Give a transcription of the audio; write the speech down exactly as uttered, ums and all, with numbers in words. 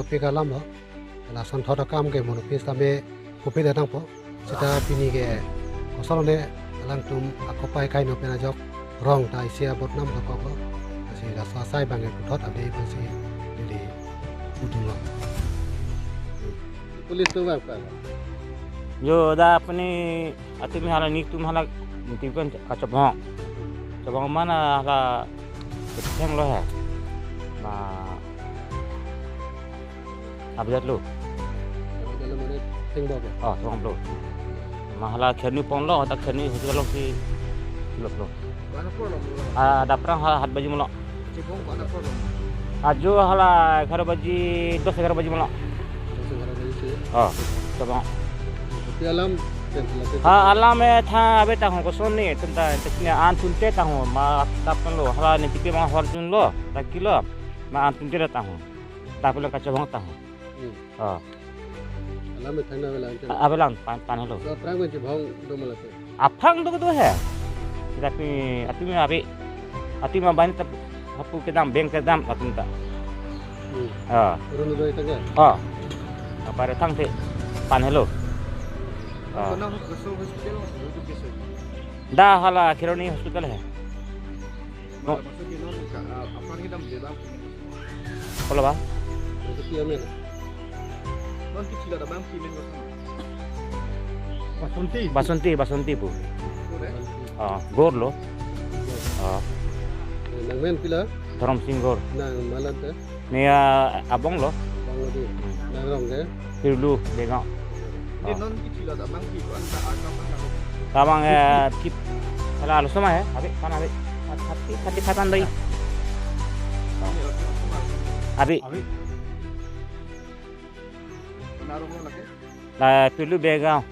pik alam lo. Lason thot akam ke monopis tame kupit etang po. Seta pini ke koson ne alangtum akopai kaino pen ajok rong ta isi abot nam dokok lo. Lasi laso asai bang ke puthot ave pensi neli pudun lo. Police atum bang pala. Jo, dak pini atum hala, netum hala, netum kan kachobong. Chobong mana hala ketheng lo he. Ma Abjat lo. Kalau mane thengbok ya? Oh, thengbok lo. Ma hala kherni pon lo, ta kherni hospital lo si lo lo. Kona apor lo? Ah, dak aphrang ha-, hat baji mulo. Chibong kona apor lo? Ajo hala egharo baji, dos egharo baji mulo. Dos egharo baji si. Oh, chobong. Kopi alam pen lake? Ha, alam e tha ave tang ho koson ne, tum ta, tum ta an tunte tang ho, ma tap kan lo, hala ne tipi ma hor tun lo, ta kilo, ma an tunte tang ho. Dak pulang kachobong tang ho. Hmm. Oh. Alam e thang na avelang ke? A-, avelang pan, pan helo. So, aphrang pen chibong do ma lake? Aphrang do do he. Tapi atum ave. Atum abang ta hapu kedam, beng kedam atum ta. Hmm. Ah. Urun do itang ke? Ah. Apa re thangte pan helo. Ah. Kona hos-, hospital, hospital ke se? Dak hala Kheroni hospital he. No. Maksud ke non ka, ah, aphrang kedam de bang. Kola ba? Maksud ke amen. Non kechila ta bang ke amen ko. Basanti. Basanti, Basanti pu. Kore? Ah, Gor lo. Ah. Nang men pila? Dharam Singh Gor. Nang malan te? Ne, ah, abong lo. Abong lo di. Hmm. Nang rong ke? Pirlu, Begaon. Di, ah, non kechila ta bang ke ko anta agam apa? Tabang, eh, kip. Hala, alo sama ya? Abi, kan abi. Hati, hati, hati, hati, andai. Abi. Abi. Narong lo lake? La, Pirlu, Begaon.